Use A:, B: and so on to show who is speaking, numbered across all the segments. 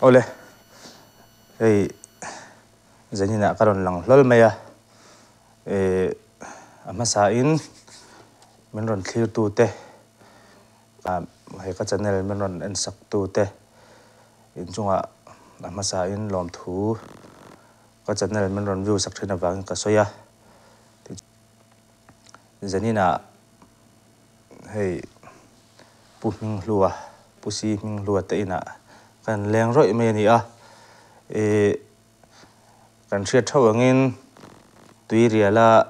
A: Awle, hei zaninah ka rawn lang hlawl mai a, eh a hmasain min rawn thlirtute, hei ka channel min rawn en saktute inchungah a hmasain lawmthu ka channel min rawn view sak thin avangin ka sawi a, zaninah Hei Pu Hminghlua, Pu Si Hminghlua te inah kan leng rawih mai a ni a. Ih kan hriat theuh angin Tuiriala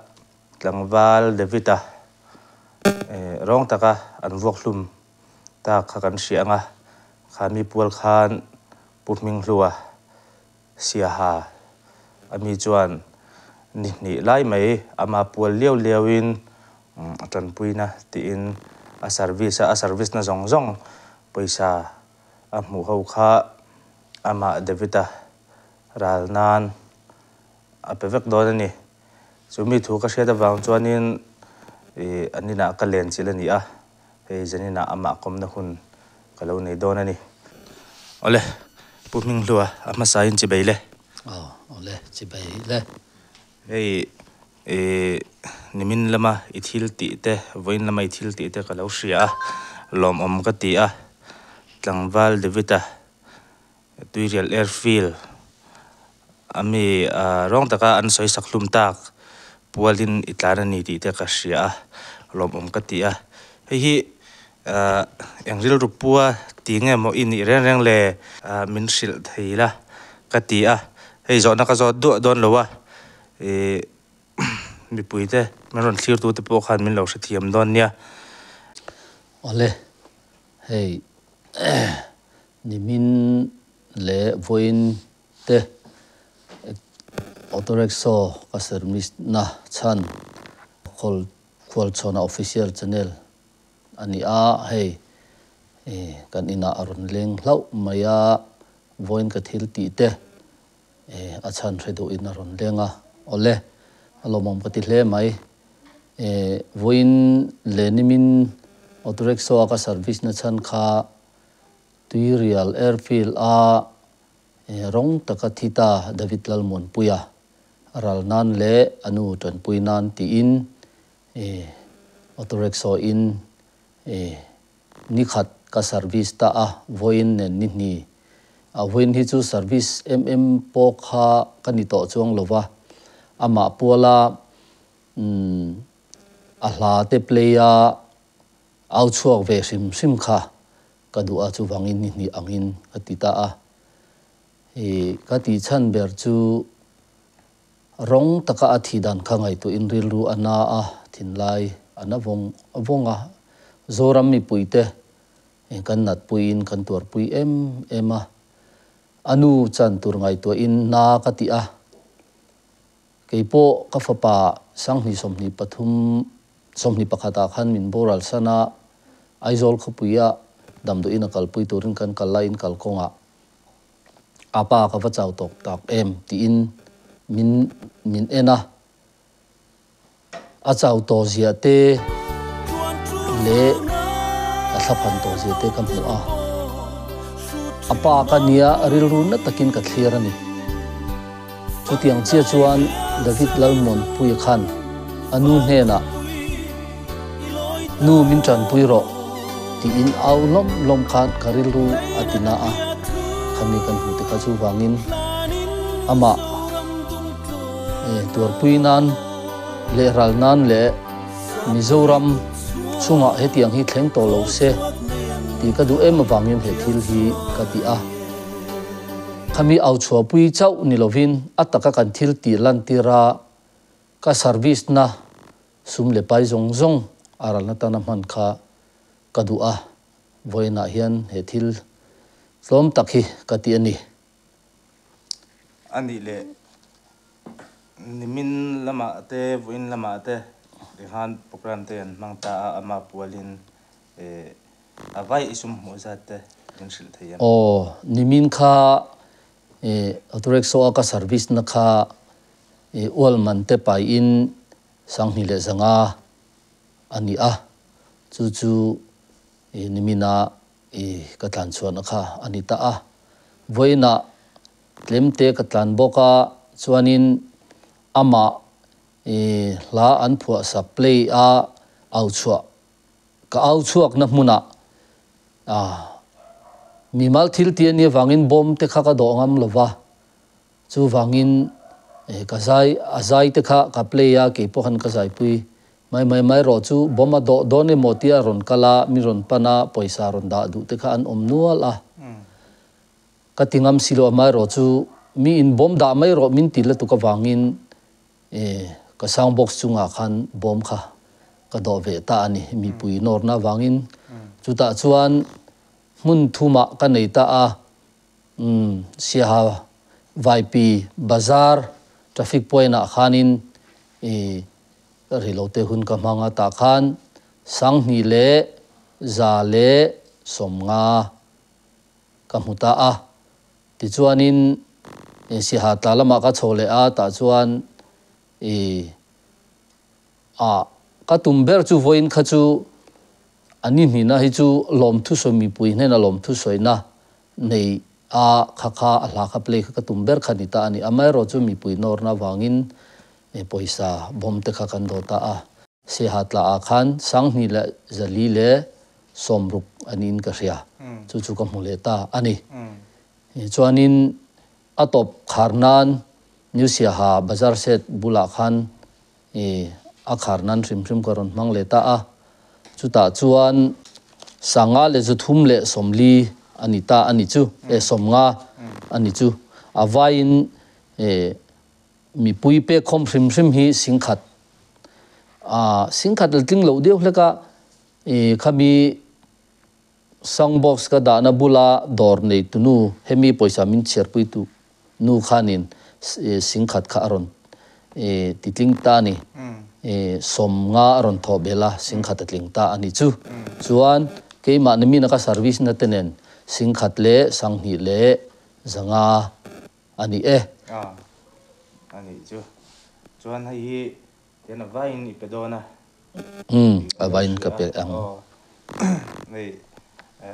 A: tlangval David-a ih rawng taka an vuak hlum tak kha kan hria ang a. Kha mi pual khan Pu Hminghlua Siaha a mi chuan ni hnih lai mai ama pual liau liauin a tanpuina tiin a service a, a service na zawng zawng pawisa a hmuh ho kha amah David-a ral nan a pe vek dawn a ni. Chumi thu ka hriat avang chuanin ih an inah ka len chilh a ni a. Hei zaninah amah kawmna hun ka lo nei dawn a ni. Awle, Pu Hminghlua, a hmasain chibei le.
B: Aw, awle, chibei le.
A: Hei i nimin lama i thil tih te, vawiin lama i thil tih te ka lo hria a, lawmawm ka ti a. Tlangval David-a Tuirial Airfield a mi rawng taka an sawi sak hlum tak pualin i tlan a ni tih te ka hria a, lawmawm ka ti a. Hei hi eng rilru pua ti nge maw i nih reng reng le min hrilh thei la ka ti a, hei zawhna ka zawt duah dawn lo a, ih mipui te min rawn thlir tu te pawh khan min lo hrethiam dawn nia.
B: Awle, hei Nimin leh vawiin te Auto Rickshaw ka service na chhan Khualchhawna Official Channel a ni a, hei kan inah a rawn leng hlauh mai a, vawiin ka thil tih te a chhan hre duhin a rawn leng a, awle a lawmawm ka ti hle mai. Vawiin leh nimin Auto Rickshaw a ka service na chhan kha Tuirial Airfield a rawng taka thi ta David Lalmuanpuia ral nan leh a nu tanpui nan tiin auto rickshaw in ni khat ka service ta a, vawiin nen ni hni. A vawiin hi chu service em em pawh kha ka ni tawh chuang lova, amah puala a hla te play a Au chhuak ve hrim hrim kha ka duh a, chuvangin ni hnih angin ka ti ta a. I ka tih chhan ber chu rawng taka a thih dan kha ngaihtuahin rilru a na a, thinlai a na vawng vawng a. Zoram mipuite kan natpuiin kan tuarpui em em a, a nu chan tur ngaihtuahin na ka ti a. Keipawh ka fapa Sanghnih 23 21 ah khan min boral san a, Aizawl khawpuia damdawiin a kalpui turin kan kal laiin kalkawngah a pa ka va chau tawk tak em tiin min min en a, a chau tawh zia te leh a thlaphan tawh zia te ka hmu a, a pa ka nia rilru na takin ka thlir a ni. Chutiang chiah chuan David Lalmuanpuia khan a nu hnenah, Nu min tanpui rawh tiin au lawm lawm khan ka rilru a ti na a, khami kan hmuh te kha chuvangin amah tuarpui nan leh ral nan leh Mizoram chungah hetiang hi thleng tawh lo se tih ka duh em avangin he thil hi ka ti a. Khami au chhuahpui chauh ni lovin a taka kan thil tih lantir a, ka service na sum leh pai zawng zawng a ralna tana hman kha ka duh a, vawiinah hian he thil tlawm tak hi ka ti a ni.
A: A nih leh nimin lamah te vawiin lamah te rihan program te an hmang ta a, ama pualin A vai i sum hmuh zat te min hrilh thei em?
B: Aw, nimin kha auto rickshaw a ka service na kha ual man te paiin 2500 a ni a, chu chu nimina ka tlan chhuahna kha a ni ta a. Vawiinah tlemte ka tlan bawk a, chuanin amah hla an phuahsak play a au chhuah ka au chhuakna hmunah mimal thil ti a nih avangin bawm te kha ka dawh ngam lo va, chuvangin ka zai a zai te kha ka play a kei pawh khan ka zaipui mai mai mai rawh chu bawm a dawh dawn emaw tia rawn kal a mi rawn pan a pawisa rawn dah duh te kha an awm nual a. Ka ti ngam si lo amaherawhchu mi in bawm dah mai rawh min ti lutuk avangin ka sound box chungah khan bawm kha ka dawh ve ta a ni, mipui nawrna avangin. Chutah chuan hmun thumah ka nei ta a, umm Siaha Vaipi Bazar traffic point ah khanin ih rilote hun ka hmang a tah khan 2000 leh 150 Ka hmu ta a, tichuanin Siaha tla lamah ka chho leh a, tah chuan i ah ka tum ber chu vawiin kha chu a ni hnihna hi chu lawmthu sawi mipui hnena lawmthu sawina nei a kha kha a hla kha play kha ka tum ber kha ni ta a ni. Amaherawh chu mipui nawrna avangin pawisa bawm te kha kan dawh ta a. Siaha tla ah khan 2460 a niin ka hria. Chu chu ka hmu leh ta a ni. Chuanin a tawp khar nan New Siaha Bazar set bulah khan a khar nan hrim hrim ka rawn hmang leh ta a. Chutah chuan 5340 a ni ta a ni chu, 50 a ni chu. A vaiin Mipui pekkhawm hrim hrim hi 10,000 ah 10,000 la tling loh deuh hlek a, ih khami sound box ka dahna bula dawr nei tu nu hemi pawisa min chhiarpui tu nu khanin 10,000 kha a rawn ih ti tling ta a ni, ih 50 a rawn thawh belh a 10,000 a tling ta a ni chu. Chuan keimah ni mina ka service na te nen 10,000 leh 2150. A ni e.
A: A, a nih chu. Chuan hei hi tian a vaiin i pe dawn a.
B: Umm, a vaiin ka pe ang.
A: Aw, hei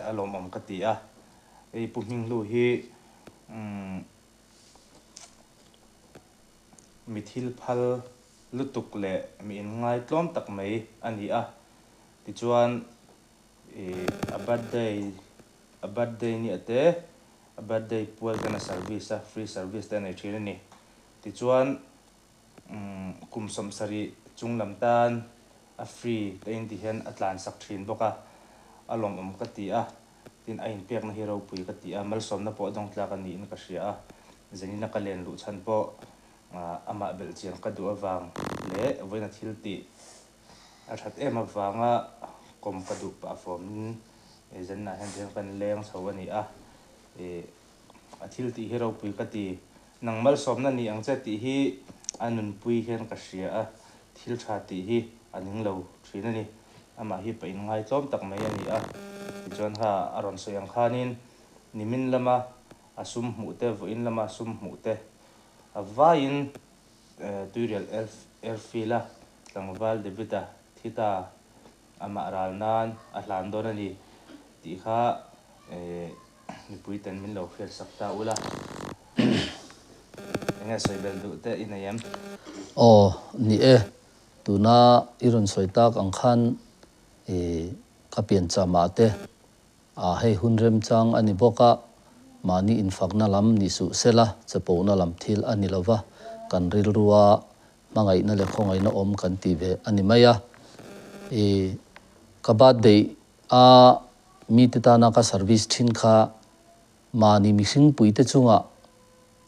A: a lawmawm ka ti a. Hei Pu Hminghlu hi umm mi thil phal lutuk leh mi inngaitlawm tak mai a ni a. Tichuan i a birthday a birthday nia te a birthday pual ten a service a free service te a nei thin a ni. Tichuan umm kum 70 chung lam tan a free te in ti hian a tlan sak thin bawk a, a lawmawm ka ti a, tin a inpekna hi ropui ka ti a, malsawmna pawh dawng tlak a niin ka hria a, Zenina ka len luh chhan pawh amah belh chian ka duh avang leh vawiina thil tih A that em avanga kawm ka duh pah fawmin Zenah hian tihian kan leng chho a ni a, ih a thil tih hi ropui ka ti. Nang malsawmna ni ang che tih hi a nunpui hian ka hria a, thil tha tih hi a ning lo thin a ni. Amah hi pahin ngaitlawm tak mai a ni a, tichuan kha a rawn sawi ang khanin nimin lama a sum hmuh te, vawiin lama a sum hmuh te a vaiin Tuirial Airfield-a tlangval David-a thi ta amah ral nan a hlan dawn a ni tih kha mipui ten min lo hriat sak ta ula. Enge sawi belh duh te i nei em?
B: Aw, ni e. Tuna i rawn sawi tak ang khan ka piancham ah te A hei hun remchang a ni bawk a, mahni infakna lam ni suh sela, chapona lam thil a ni lova, kan rilrua hmangaihna leh khawngaihna awm kan ti ve a ni mai a. I ka birthday a mite tana ka service thin kha mahni mihringpuite chunga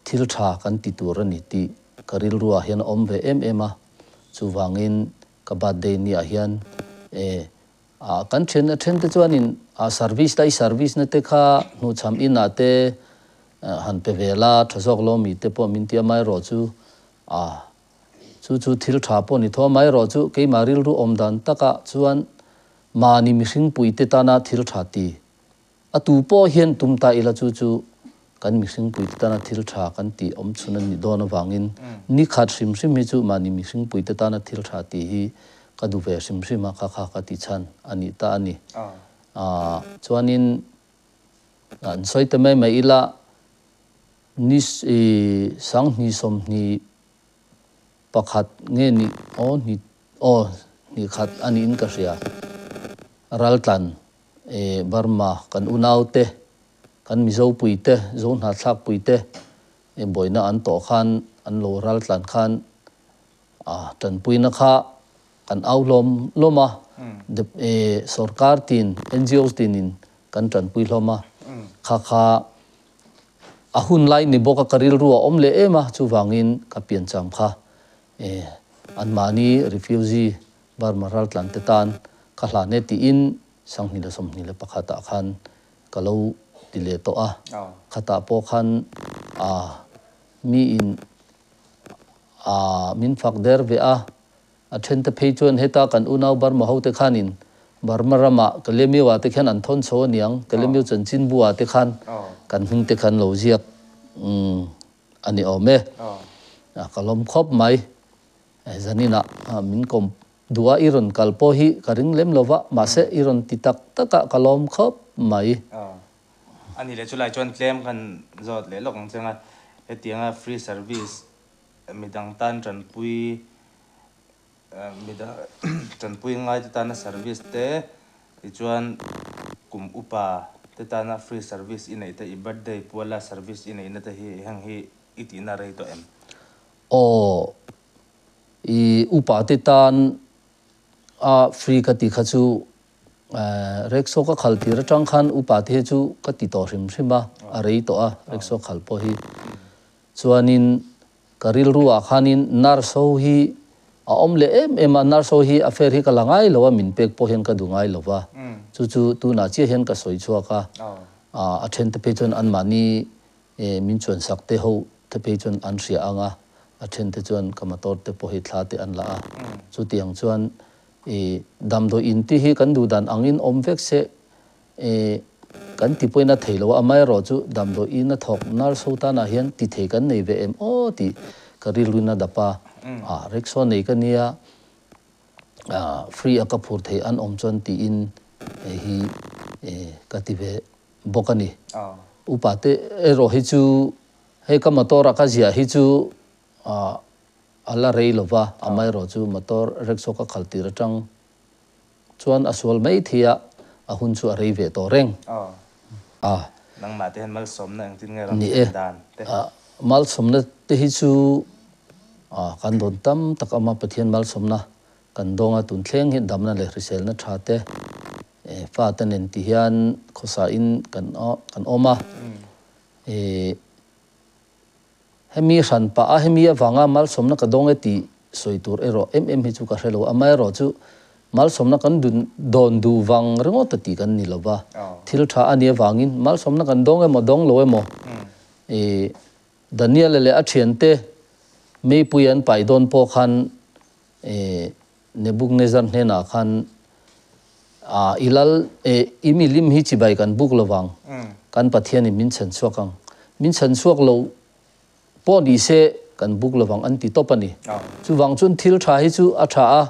B: thil tha kan ti tur a ni tih ka rilruah hian a awm ve em em a, chuvangin ka birthday niah hian e Ah kan then a then te chuanin ah service la i service na te kha hnuhchham in ah te han pe ve la tha zawk lo mi te pawh min ti a mai erawh chu ah chu chu thil tha pawh ni tho a mai erawh chu keimah rilru awm dan takah chuan mahni mihring pui te tana thil tha ti A tu pawh hian tum ta ila chu chu kan mihring puite tana thil tha kan tih awm chhun a nih dawn avangin ni khat hrim hrim hi chu mahni mihring puite tana thil tha tih hi ka duh ve hrim hrim a, kha kha ka ti chhan a nih ta a ni. Chuanin an sawi ta mai mai ila. Ni 2021 nge ni aw hnih aw hnih khat a niin ka hria. Raltlan Burma kan unaute, kan Mizopuite, Zohnahthlakpuite buaina an tawh khan an lo raltlan khan tanpuina kha kan au hlawm hlawm a, sorkar tin, NGOs tinin kan tanpui hlawm a, kha kha a hun lai ni bawk a ka rilru a awm leh em a, chuvangin ka piancham kha anmahni refugee Burma raltlan te tan ka hlan e tiin 2021 ah khan ka lo ti leh tawh a, khatah pawh khan miin min fak der ve a. A thente phei chuan heta kan unau Burma hote khanin Burma ramah Kalemiu-ah te khian an thawn chho aniang, Kalemiu chanchinbu-ah te khan kan hming te khan lo ziak a ni awm e. Ka lawm khawp mai. Zaninah min kawm duh a, i rawn kal pawh hi ka ring lem lo va, mahse i rawn ti tak tak a, ka lawm khawp mai.
A: A nih leh chulai chuan tlem kan zawt leh lawk ang che nga, hetianga free service Midang tan tanpui midang tanpui ngai te tana service te tichuan kum upa te tana free service i neih te i birthday puala service i neihna te hi heng hi i tihna rei tawh em?
B: Aw i upa te tan a free ka tih kha chu rickshaw ka khal tir atang khan upa te hi chu ka ti tawh hrim hrim a, a rei tawh a rickshaw khal pawh hi. Chuanin ka rilru ah khanin nurse ho hi a awm leh em em a, nurse ho hi a fare hi ka la ngai lo a, min pek pawh hian ka duh ngai lo va, chu chu tunah chiah hian ka sawi chhuak a, a then te phei chuan anmahni min chuan sak te ho te phei chuan an hria ang a, a then te chuan ka motor te pawh hi thla te an la a, chutiang chuan damdawi in te hi kan duh dan angin awm vek se E, kan ti pawhin a thei lo a, amaherawh chu damdawiin a thawk nurse ho tanah hian ti thei kan nei ve em aw tih ka rilruin a dap a, ah rickshaw nei ka nia, ah free a ka phur thei an awm chuan tiin hei hi e ka ti ve bawk a ni. Upa te erawh hi chu hei ka motor a ka ziah hi chu ah a la rei lo va, amaherawh chu motor rickshaw ka khal tir atang Chuan a sual mai thei a, a hun chu a rei ve tawh reng.
A: A. Nangmah te hian malsawmna engtin nge rawn thlen dan
B: te? Ni e, malsawmna te hi chu kan dawn tam tak awm a, Pathian malsawmna kan dawng a, tun thleng hi damna leh hriselna tha te fate nen ti hian khawsain kan awm a. Hemi hran pah a, hemi avanga malsawmna ka dawng e tih sawi tur erawh em em hi chu ka hre lo. Amaherawh chu malsawmna kan dun dawn duh vang ringawt a tih kan ni lo va, thil tha a nih avangin malsawmna kan dawng emaw dawng lo emaw i Daniel-a leh a thiante meipui an pai dawn pawh khan i Nebuchadnezzar hnenah khan a i lal e i milim hi chibai kan buk lovang, kan Pathianin min chhan chhuak ang, min chhan chhuak lo pawh ni se kan buk lovang an ti tawp a ni. Chuvang chuan thil tha hi chu a tha a,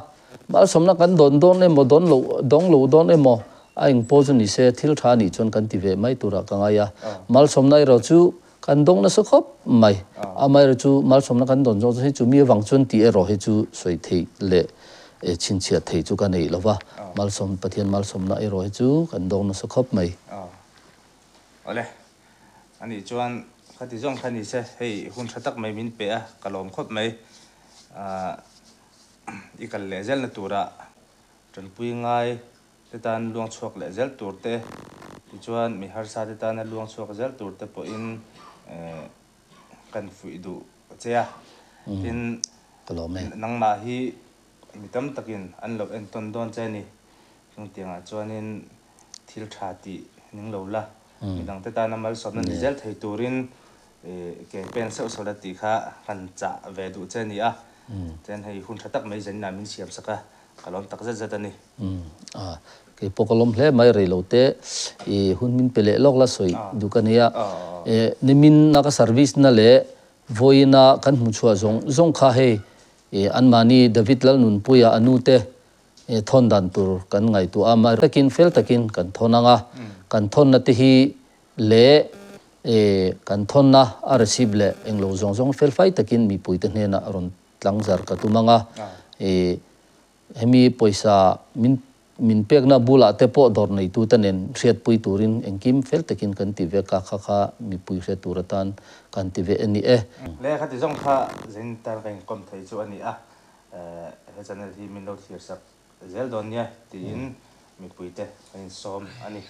B: malsawmna kan dawn dawn emaw dawn lo dawng lo dawn emaw a eng pawh chu ni se thil tha a nih chuan kan ti ve mai turah ka ngai a, malsawmna erawh chu Kan dawng nasa khawp mai. Amaherawh chu malsawmna kan dawn zawk chu hei chu mi avang chuan tih erawh hi chu sawi theih leh chhinchhiah theih chu ka nei lo va. Malsawm, Pathian malsawmna erawh hi chu kan dawng nasa khawp mai.
A: Awle, anih chuan khati zawng kha ni se, hei hun tha tak mai min pe a, ka lawm khawp mai. I kal leh zelna turah tanpui ngai te tan luang chhuak leh zel tur te, tichuan mi harsa te tana luang chhuak zel tur te pawhin kan fuih duh che a. Tin, nangmah hi mi tam takin an lo entawn dawn che a ni. Chungtiangah chuanin thil tha tih ning lo la, midangte tana malsawmna ni zel thei turin ke pen seuh seuh la tih kha kan chah ve duh che a ni a. Chuan hei hun tha tak mai zaninah min siam sak a, ka lawm tak zet zet a ni.
B: Umm a, kei pawh ka lawm hle mai rei lo te i hun min pe leh lawk la sawi duh ka nia. E nimin a ka service na leh vawiin a kan hmu chhuah zawng zawng kha hei e anmahni David Lalnunpuia a nu te e thawn dan tur kan ngaihtuah a, mahni takin fel takin kan thawn ang a, kan thawnna te hi leh. Kan thawnna a receipt leh englo zawng zawng felfai takin mipuite hnenah rawn tlangzar ka tum ang a. Hemi pawisa min min pekna bulah te pawh dawr neitute nen hriatpui turin engkim fel takin kan ti vek a, kha kha mipui hre tur atan kan ti ve a ni e.
A: Le khati zawng kha zin tan ka inkawm thei chu a ni a, he channel hi min lo thlir sak zel dawn nia tiin mipuite kan insawm a ni.